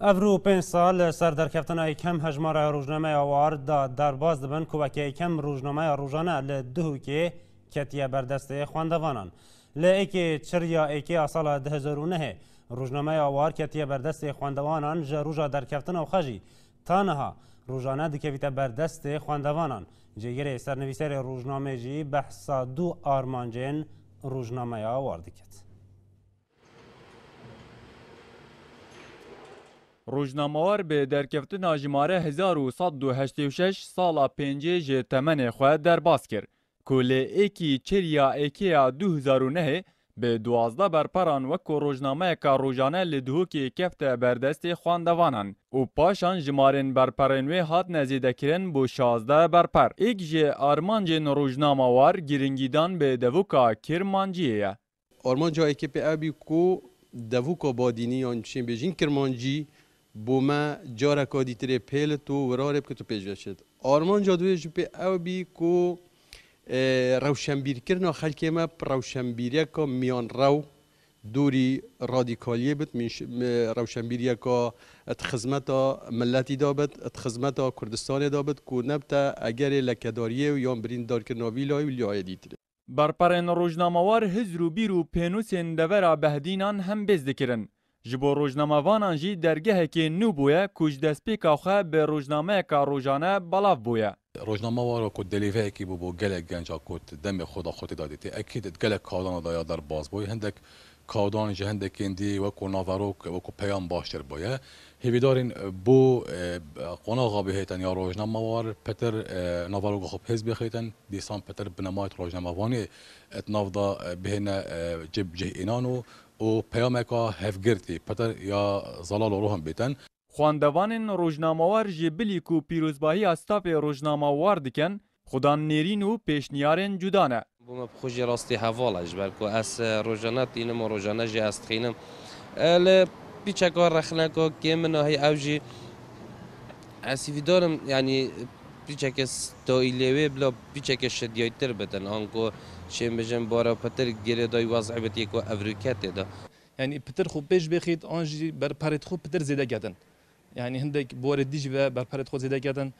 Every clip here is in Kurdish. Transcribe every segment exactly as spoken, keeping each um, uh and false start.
Ev rû pênc sal li ser derkeftina yekem hejmara rojnameya War da derbas dibin ku weke yekem rojnameya rojane li Duhokê ketiye ber destê xwendevanan. Li êkê çirya êkê a sala du hezar û nehê rojnameya War ketiye ber destê xwendevanan, ji roja derkeftina xwe jî ta niha rojane dikevîte ber destê xwendevanan. Cêgirê sernivîserê rojnamê jî behsa du armancên rojnameya War diket. Rojnamewar bi derkeftina jimare hezar û sed û heştê û şeş sala pêncê ji temenê xwe derbas kir, ku li êkî çirya êkê ya du hezar û nehê bi duwazdeh berperan wek ku rojnameyeka rojane li Duhokê kefte ber destê xwendevanan û paşan jimarên berperên wê hatine zêdekirin bo şazdeh berper. Êk ji armancên rojnama War girîngîdan bi devoka Kirmanciyê ye. Armanca êkê pê ew bî ku devoka Badînî yan çên bêjin Kirmancî bo me careka dîtirê pêlit û wirarê bikit û pêşveçit. Armanca duyê jî pê ew bî ku, e, rewşenbîrkirina xelkê me rewşenbîriyeka miyanrew dorî radîkaliyê bit, min ş-, mi-, rewşenbîriyeka di xizmeta miletî de bit, di xizmeta Kurdistanê de bit ku nebite egerê lekedariyê û yan birîndarkirina vî layê û layê dîtirê. Berperên rojnamewar hizr û bîr û pênûsên devera Behdînan hembêz dikirin. Ji bo rojnamevanan jî dergehekê nû bûye ku ji destpêka xwe bi rojnameyeka rojane belav bûye. Rojnamewara ku delîveyekî bû bo gelek genca ku di demê xwe de xwe tê de dîtê. Ekîd di gelek kawdana de ya derbas bûye. Hindek kawdan ji hindekên dî wekû naverok, wekû peyam baştir bûye. Hêvîdarên bo, e, qonaxa bihêtin ya rojnamewar pitir, e, naveroka xwe bi hêz bixêtin, dîsan pitir binemayet rojnamevanê di nav de, e, bihêne, e, cih, cih înan û, û peyameka hevgirtî pitir ya zelal û rohan bêtin. Xwendevanên rojnamewar ji bilî ku pîrozbahiya stafê rojnamewar dikin, xudan nêrîn û pêşniyarên cuda ne. Bo me bi xwe jî rastî heval e, ji ber ku ez, e, rojane tînim û rojane jî ez dixînim. E, li pîçeka rexneka kêm min a hî ew jî ez hîvîdar im, yanî pîçeke s-, taîlê wê bila pîçeke şidiyaytir bidin, anku çên bijin bara pitir girêdayî wezî bit yê ku evrûke tê de. Yanî pitir xwe pêş bêxît, an jî berperêt xwe pitir zêde ketin. Yanî hindek bi warê dî jî ve berperêt xwe zêde ketin.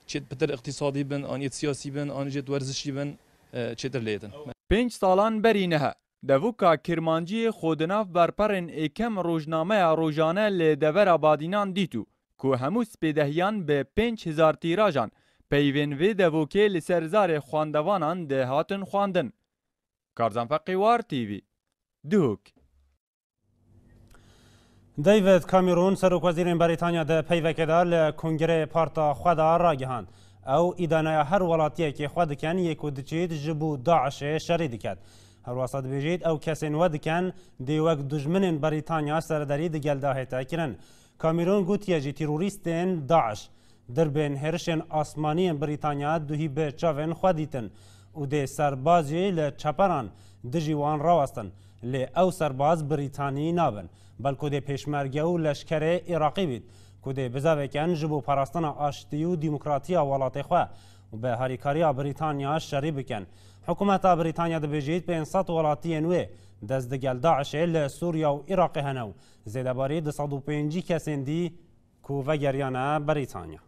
Çêt pitir îqtîsadî bin, an yêt siyasî bin, an jêt werzişî bin, e, çêtir lê yetin. Pênc salan berî niha, devoka Kirmanciyê xwe di nav berperên êkem rojnameya rojane li devera Badînan dît û ku hemû spêdehiyan bi pênc hezar tîrajan peyvên vê devokê li ser zarê xwendevanan dihatin xwendin. Karzan Feqî, War T V, Duhok. David Cameron, serokwezîrên Berîtanya di peyvekê de li kongreyê parta xwe de ragihand, ew îdaneya her welatiyekê xwe dikin yê ku diçît ji bo DAIŞê şerî diket. Her wesa dibêjît, ew kesên we dikin dê wek dijminên Berîtanya serederî di gel de hête kirin. Cameron gotiye jî terorîstên DAIŞ dirbên hêrişên asmanî yên Brîtanya duhî bi çavên xwe dîtin û dê serbaz jî li çeperan dijî wan rawestin. Lê ew serbaz Brîtanî nabin, belku dê pêşmerge û leşkerê Iraqî bît, ku dê bizavêkin ji bo parastina aştî û demokratiya welatê xwe û bi harîkariya Brîtanya şerî bikin. Hikûmeta Brîtanya dibêjît pênc sed welatiyên wê dest di gel DAIŞê li Sûriya û Iraqê hene û zêdebarî du sed û pêncî kesên dî ku vegeriyane Berîtanya.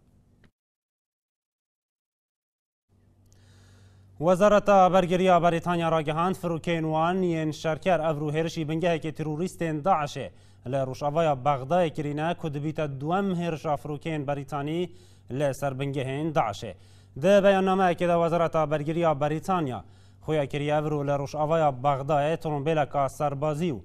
Wezareta Bergiriya Berîtanya ragihand, firokeyên wan yên şerker ev rû hêrişî bingehekê terorîstên DAIŞê li rojavaya Bexdayê kirîne ku dibîte duwem hêrişa firokeyên Berîtanî li ser bingehên DAIŞê. Di beyannameyekê de Wezareta Bergiriya Berîtanya xuya kiriye ev rû li rojavaya Bexdayê trombêleka serbazî û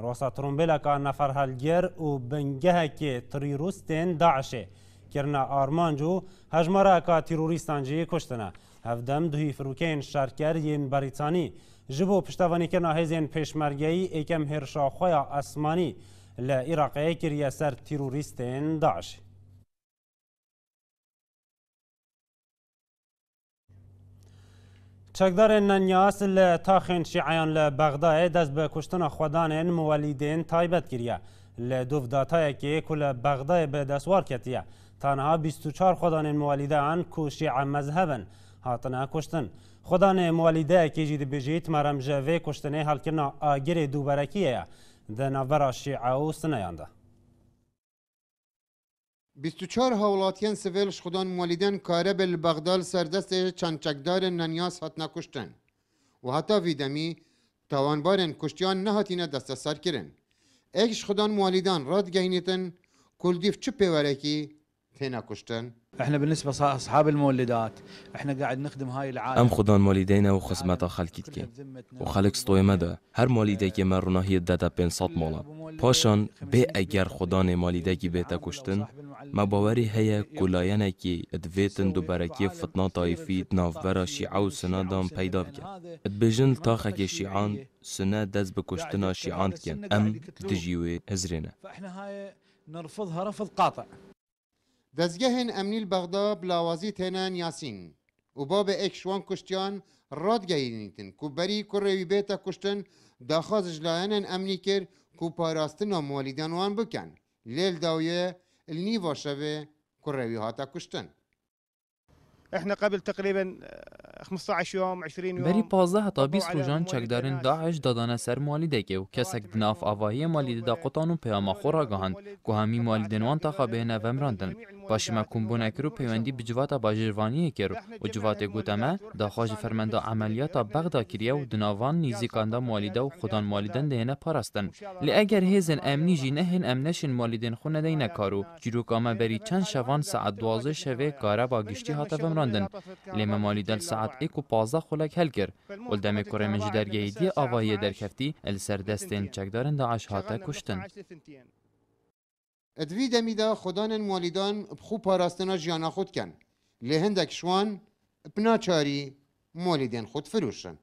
Rosa trombêleka neferhelgir û bingehekê terorîstên DAIŞê kirine armanc û hejmareka terorîstan jî kuştine. Hevdem duhî firokeyên şerker yên Berîtanî ji bo piştevanîkirina hêzên pêşmergeyî êkem hêrişa xwe ya esmanî li Iraqê kiriye ser terorîstên DAIŞ. Çekdarên nenyas li taxên şîeyan li Bexdayê dest bi kuştina xwedanên muwelîdên taybet kiriye. Li dûv datayekê ku li Bexdayê bi destwar ketiye, ta niha bîst û çar xwedanên muwelîdeyan ku şîe mezheb in, hatine kuştin. Xwedanê muwelîdeyekê jî dibêjît, merem ji vê kuştinê helkirina agirê dûberekiyê ye di navbera şîe û suneyan de. Bîst û çar hawlatiyên sivîl ji xudan Walîden Karebe li Bexda li ser destê çend çekdarên nenyas hatine kuştin û heta vî demî tawanbarên kuştiyan nehatine desteserkirin. Êk ji xudan Walîdan radigehînîtin ku li dîv çi pêwerekî têne kuştin. احنا بالنسبة لأصحاب المولدات، احنا قاعد نخدم هاي العالم. Em xudan Malîdeyne û xizmeta xelkî dikin. Û xelk stoyê me de. Her malîdekê me ronahiyê dide pênc sed malan. Paşan bê eger xudanê malîdekî bête kuştin, me bawerî heye ku layenekî divêtin duberekiyê fitna taîfî di navbera şîa û suna de peyda bike. Dibêjin li taxekê şîan sune dest bi kuştina şîan dikin. Em dijî wê hizrê ne. فاحنا هاي نرفضها رفض قاطع. Dezgehên emnî li Bexda bi lawazî têne niyasîn û babê êk ji wan kuştiyan radigehînîtin ku berî kurê wî bête kuştin, daxwaz ji layenên emnî kir ku parastina malîdan wan bikin. Lê li dawiyê li nîva şevê kurê wî hate kuştin. احنا قبل تقريبا خمسطعش يوم، عشرين يوم. Berî pazdeh heta bîst rojan çekdarên DAIŞ dadane ser Malîdekê û kesek di nav avahiyê Malîdê de qutan û peyama xwe ragihand ku hemî Malîdên wan taxa bihêne vemirandin. Paşî me kombûne kir û peywendî bi civata bajêrvaniyê kir û civatê gote me, daxwaz ji fermenda emeliyata Bexda kiriye û di navan nîzîkan de Malîde û xudan Malîden dihêne parastin. Lê eger hêzên emnî jî nehên, em neşên Malîdên xwe nedeyne kar û çîroka me berî çend şevan saet duwazdeh şevê kareba giştî hate vemirandin. Lê me Malîde li saet êk û pazdeh xulek helkir û li demê kurê min ji dergehî diyê avahiyê derkeftî, li ser destên çekdarên DAIŞ hate kuştin. Di vî demî de xudanên Malîdan bi xwe parastina jiyana xwe dikin. Lê hindek ji wan bi naçarî Malîdên xwe difiroşin.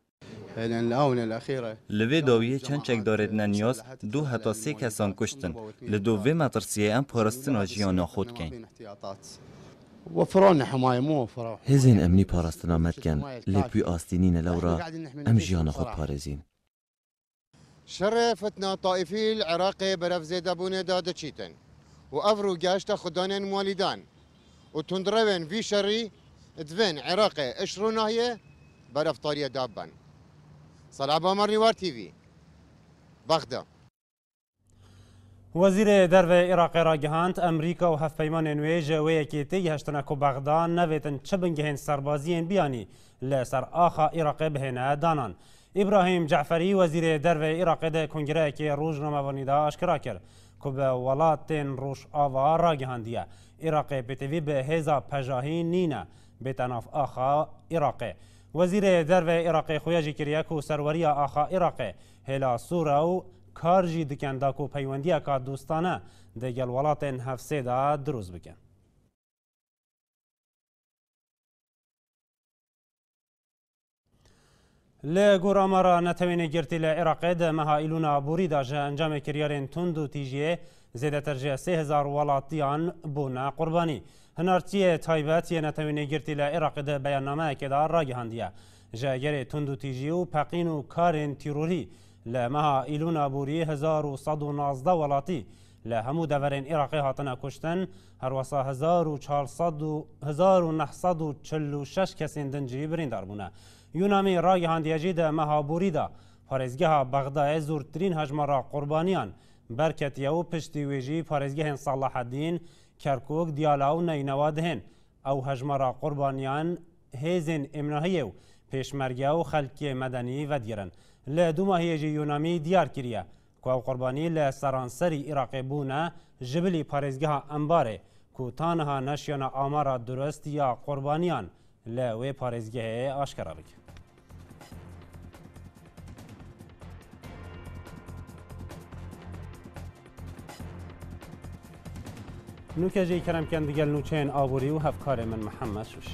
لأن الآونة الأخيرة Li vê dawiyê çend çekdarên nenyas du heta sê kesan kuştin. Li dû vê metirsiyê em parastina jiyana xwe dikeyn. وفروا لنا حماية، مو وفروا. Hêzên emnî parastina me dikin, lê pû astî nîne lewra em jiyana xwe diparêzîn. Şerê fitna taîfî li Iraqê berev zêdebûnê de diçîtin û ev rûgeşta xudanên Malîdan û tundrewên vî şerî divên Iraqê iş ronahiyê bereftariyê de bin. Salih Bamer, Nîwar T V, Bexda. Wezîrê Derve Iraqê ragihand, Amerîka û hevpeymanên wê ji wê yekê têgihiştine ku Bexda nevêtin çi bingehên serbaziyên biyanî li ser axa Iraqê bihêne danan. Îbrahîm Ceferî, Wezîrê Derve Iraqê, di kongreyekê rojnamevanî de aşkera kir ku bi welatên Rojava ragihandiye, Iraqê pêtivî bi hêza pejahî nîne bête nav axa Iraqê. Wezîrê Derve Iraqê xuya jî kiriye ku serweriya axa Iraqê hêla sor e û kar jî dikin da ku peywendiyeka dostane digel welatên hevsê de dirûst bikin. Li gor amara Netewên Yekgirtî li Iraqê di meha Îlûna borî de ji encamê kiryarên tund û tîjiyê zêdetir ji sê hezar welatiyan bûne qurbanî. Hinartiyê taybet yê Netewên Yekgirtî li Iraqê di beyannameyekê de ragihandiye, ji egerê tund û tîjî û peqîn û karên tîrorî li meha Îlûna borî hezar û sed û nazdeh welatî li hemû deverên Iraqê hatine kuştin, herwesa hezar û çar sed û hezar û neh sed û çil û şeş kesên din jî birîndar bûne. Yunamî ragihandiye jî di meha borî de parêzgeha Bexdayê zortirîn hejmara qurbaniyan berketiye û piştî wê jî parêzgehên Salahedîn, Kerkûk, Diyala û Neynewa dihên. Ew hejmara qurbaniyan hêzên êmnahiyê û pêşmerge û xelkê medenî vedigirin. Li dûmahiyê jî Yunamî diyar kiriye ku ew qurbanî li seranserî Iraqê bûne ji bilî parêzgeha Embarê ku ta niha neşiyane amara durist ya qurbaniyan li wê parêzgehê aşkera bike. Nûke jî kerem ken digel nûçeyên aborî û hevkarê min Mihemed Şûş.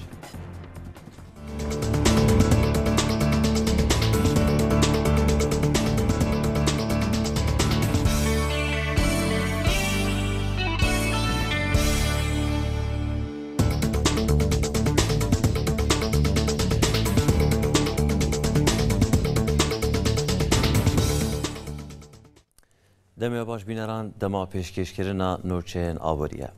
Demê baş bîneran, dema pêşkêşkirina nûçeyên aborî ye.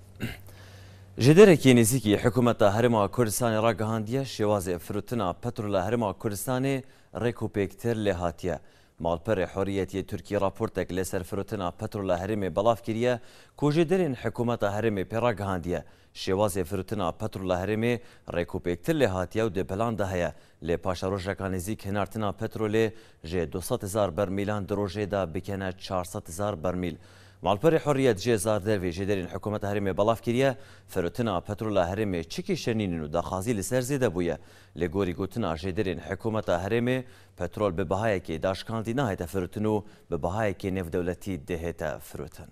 Ji derekî nêzîkî Hikûmeta Herêma Kurdistanê ragihandiye, şêwazê firotina petrola Herêma Kurdistanê rêkûpêktir lê hatiye. Malperê Hurriyet yê Tirkî raportek li ser firotina petrola herêmê belav kiriye ku jêderên hikûmeta herêmê pê ragihandiye. Şêwazê firotina petrola herêmê rêkûpêktir lê hatiye û di plan de heye. Lê paşerojeka nêzîk hinartina petrolê ji du sed hezar bermîlan di rojê de bikene çar sed hezar bermîl. Malperê Hurriyet jê zardervê jêderên hikûmeta herêmê belav kiriye, firotina petrola herêmê çi kêşe nînin û daxwazî li ser zêde bûye. Li gorî gotina jêderên hikûmeta herêmê, petrol bi bihayekê daşkandî nahête firotin û bi bihayekê nêvdewletî dihête firotin.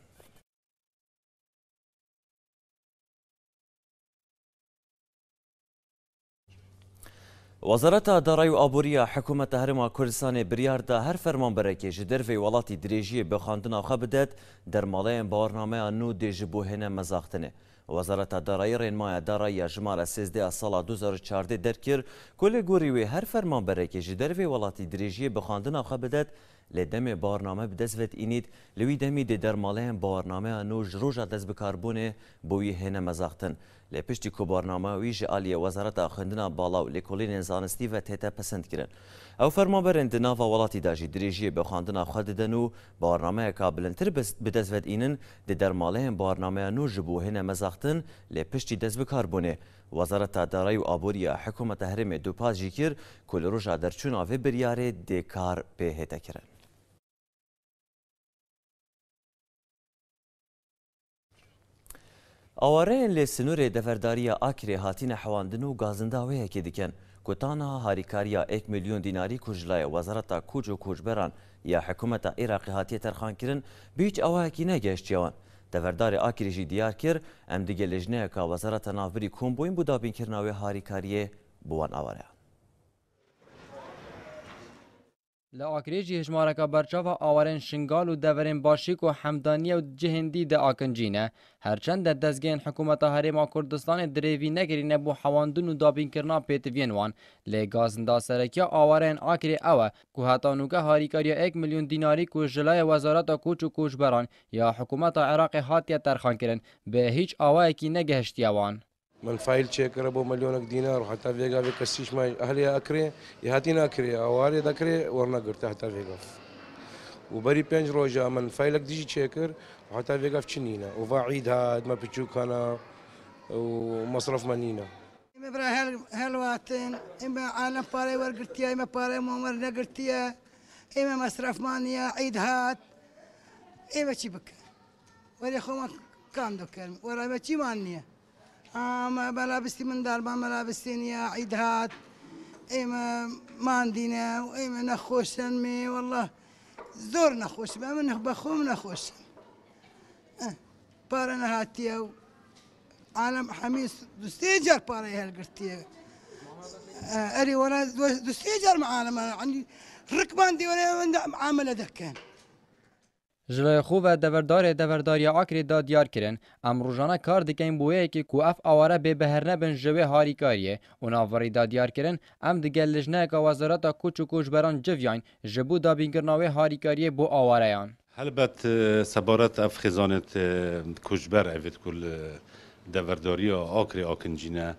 Wezareta Darayî û Aborî ya Hikûmeta Herêma Kurdistanê biryar da her fermanberekê ji derveyî welatî dirêjiyê bi xwendina xwe bidet, dermaleyên bawernameya nû dê ji bo hêne mezaxtinê. Wezareta Darayî rênmaya darayî ya jimara sêzdeh ya sala du hezar û çardeh derkir ku li gorî wê her fermanberekê ji derveyî welatî dirêjiyê bi xwendina xwe bidet, lê demê bawernameya bi dest ve diînît, li wî demî dê dermaleyên bawernameya nû ji roja destbikarbûnê bo wî hêne mezaxtin. Lê piştî ku bawernameya wî ji aliyê Wezareta Xwendina Bala û Lêkolînên Zanistî ve tête pisendkirin. Ew fermanberên di nava welatî de jî dirêjiyê bi xwendina xwe didin û bawernameyeka bilindtir bi, bi dest ve diînin, dê dermaleyên bawernameya nû ji bo hêne mezaxtin, lê piştî destbikarbûnê. Wezareta Darayî û Aborî ya Hikûmeta Herêmê dupas jî kir ku li roja derçûna vê biryarê dê kar pê hête kirin. Awareyên li sînorê deverdariya Akrê hatine hewandin û gazinda wê yekê dikin ku ta niha harîkariya êk milyon dînarî ku ji layê Wezareta Koç û Koçberan ya Hikûmeta Iraqê hatiye terxankirin, bi hîç awayekî negehiştiye wan. Deverdarê Akrê jî diyar kir, em digel lijneyeka Wezareta Navbirî kom bûyn bo dabînkirina wê harîkariyê bo wan awareyan. Li Akrê jî hejmareka berçav a awarên Şingal û deverên Başîk û Hemdaniye û cihên dî diakincîne. Her çend de dezgehên hikûmeta Herêma Kurdistanê dirêvî nekirîne bo hewandin û dabînkirina pêtiviyên wan, lê gazinda serekî ya awareyên Akrê ew e ku heta nûke harîkariya êk milyon dînarî ku ji layê Wezareta Koç û Koçberan ya hikûmeta Iraqê hatiye terxankirin, bi hîç awayekî negehiştiye wan. Min fayl çêkire bo milyonek dînar û heta vêga vê kesî ji me ehliya Akrê, yê hatîne Akrê, awarê de Akrê werine girte heta vêga. Û berî pênc roja min faylek dijî çêkir û heta vêga çi nîne. Û va îd hat, me piçûkana û mesref me nîne. Ême bira hel, helwatin, ême alem parey wergirtiye, ême parey wan wernegirtiye, ême mesref man niye, îd hat, ême çi bikin? Werê xwe me kam dikin. Were me çî man niye. A, me belabistî min derman, me labistî niye, îd hat. Ê me mandîne, ê me nexweş in, me wallah zor nexweş in. Min be xwe min nexweş in. Eh, pare nehatiye û alem hemî du sê car pareyê helgirtiye. Eh, erê were du, du sê car me alem, yanî rik mandî were wende amele dikin. Ji laya xwe ve deverdarê Deverdariya Akrê da diyar kirin, em rojane kar dikin bo yekê ku ev aware bê beher nebin ji wê harîkariyê û navberî da diyar kirin, em digel lijneyeka Wezareta Koç û Koçberan civiyayn ji bo dabînkirina wê harîkariyê bo awareyan. Helbet, e, sebaret ev xêzanêt, e, koçber evêt ku li Deverdariya Akrê akincîne.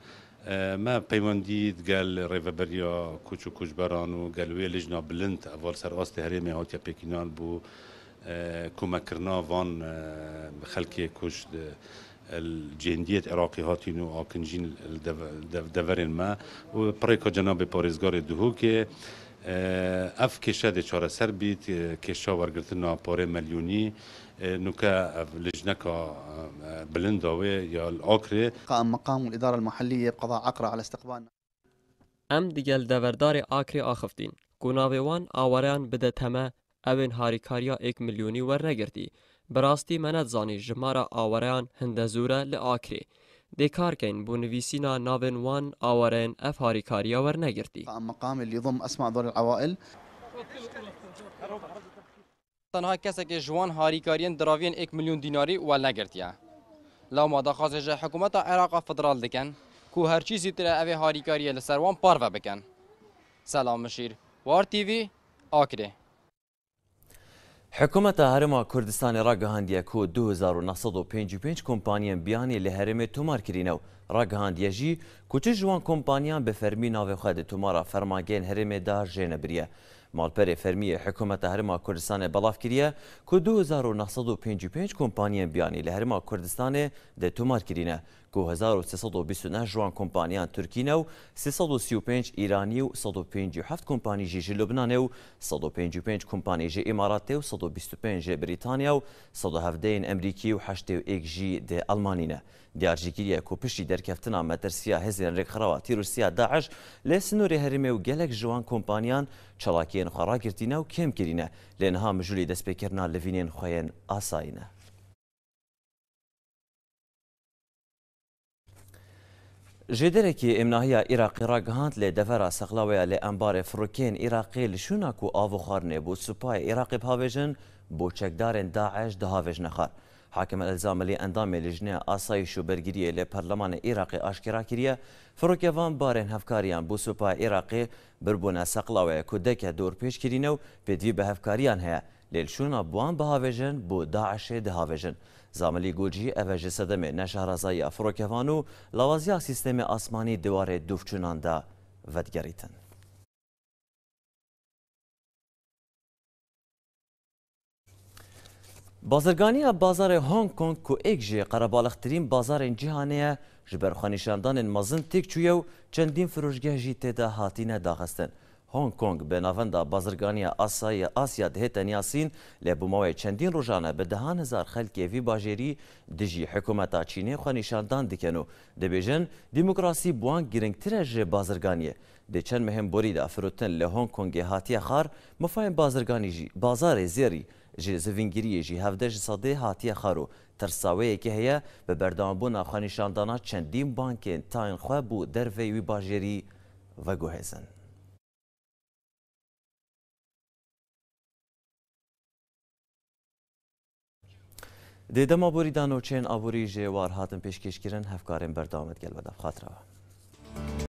E, me peywendî digel Rêveberiya Koç û Koçberan û gel wê lijna bilind heval ser astê herêmê hatiye pêkînan bû, e, komekkirina van, e, xelkê ku ji, e, cêndiyêt Iraqî hatîn û akincîn li deve-, dev-, deverên me û pirêka cenabê parêzgarê Duhokê, e, ev kêşe dê çareser bît, e, kêşa wergirtina parê milyonî, e, nuke ev lijneka, e, bilinda wê ya li Akrê. قام مقام الإدارة المحلية بقضاء عقرة على استقبالنا. Em digel deverdarê Akrê axiftin ku navê wan awareyan bide teme, ewên harîkariya êk milyonî wernegirtî. Bi rastî me nedizanî jimara awareyan hinde zor e li Akrê. Dê kar keyn bo nivîsîna navên wan awareyan ev harîkariya wernegirtî. قام مقام اللي يضم أسماء ذول العوائل. Tenha kesekê ji wan harîkariyên diraviyên êk milyon dînarî wernegirtiye. Lewma daxwazê ji hikûmeta Iraqa Federal dikin ku herçî zîtir e evê harîkariyê li ser wan parve bikin. Selam Mişîr, War T V, Akrê. Hikûmeta Herêma Kurdistanê ragihandiye ku du hezar û neh sed û pêncî û pênc kompaniyên biyanî li herêmê tomar kirîne û ragihandiye jî ku çi ji wan kompaniyan bi fermî navê xwe di tomara fermangehên herêmê de jênebiriye. Malperê fermî yê Hikûmeta Herêma Kurdistanê belav kiriye ku du hezar û neh sed û pêncî û pênc kompaniyên biyanî li Herêma Kurdistanê di tomar kirîne, ku hezar û sê sed û bîst û neh ji wan kompaniyan Tirkî ne û sê sed û sî û pênc Îranî û sed û pêncî û heft kompanî jî ji Lubnanê û sed û pêncî û pênc kompanî ji Îmaratê û sed û bîst û pênc ji Brîtanya û sed û hevdeh yên Emrîkî û heştê û yek jî di Elmanî ne. Diyar jî kiriye ku piştî derkeftina metirsiya hêzên rêkxirawa tîrosiya DAIŞ li sînorê herêmê û gelek ji wan kompaniyan çalakiyên xwe ragirtîne û kêm kirîne, lê niha mijûlî destpêkirina livînên xwe yên asayî ne. Jêderekî êmnahiya Iraqê ragihand, lê devera Seqlaweya li embarê firokeyên Iraqê li şûna ku av û xwarinê bo supayê Iraqê bihavêjin, bo çekdarên DAIŞ dihavêjine xwar. Hakim El Zamilî, endamê Lijneya Asayîş û Bergiriyê li Perlemanê Iraqê, aşkera kiriye, firokevan barên hevkariyan bo supayê Iraqê birbûne Seqlaweyê ku deke dorpêç kirîne û pêdivî bi hevkariyan heye, lê li şûna bi wan bihavêjin, bo DAIŞê dihavêjin. Zamilî got jî, ev e ji sedemê neşehrazayiya firokevan û lawaziya sîstemê asmanî di warê dûvçûnan de vedigerîtin. Bazirganiya bazarê Hong Kong, ku êk ji qerebalixtirîn bazarên cîhanê ye, ji ber xwenîşandanên mezin têk çûye û çendîn firoşgeh jî tê de hatine daxistin. Hong Kong bi navenda bazirganiya Asya, Asya dihête niyasîn, lê bi mawê çendîn rojan e bi dehan hezar xelkê vî bajêrî dijî hikûmeta Çînê xwenîşandan dikin û dibêjin, demokrasî bi wan girîngtir e ji bazirganiyê. Di çend mehên borî de firotin li Hong Kongê hatiye xar, mifayên bazirganî jî, bazarê zêrî ji zivîngiriyê jî hevdeh ji sedê hatiye xar û tirsa wê yekê heye, bi berdewambûna xwenîşandana çendîn bankên tayên xwe bo derveyî wî bajêrî veguhêzin. Di dema borî de nûçeyên aborî jê war hatin pêşkêşkirin, hevkarên berdewam digel we de bi xatir ve.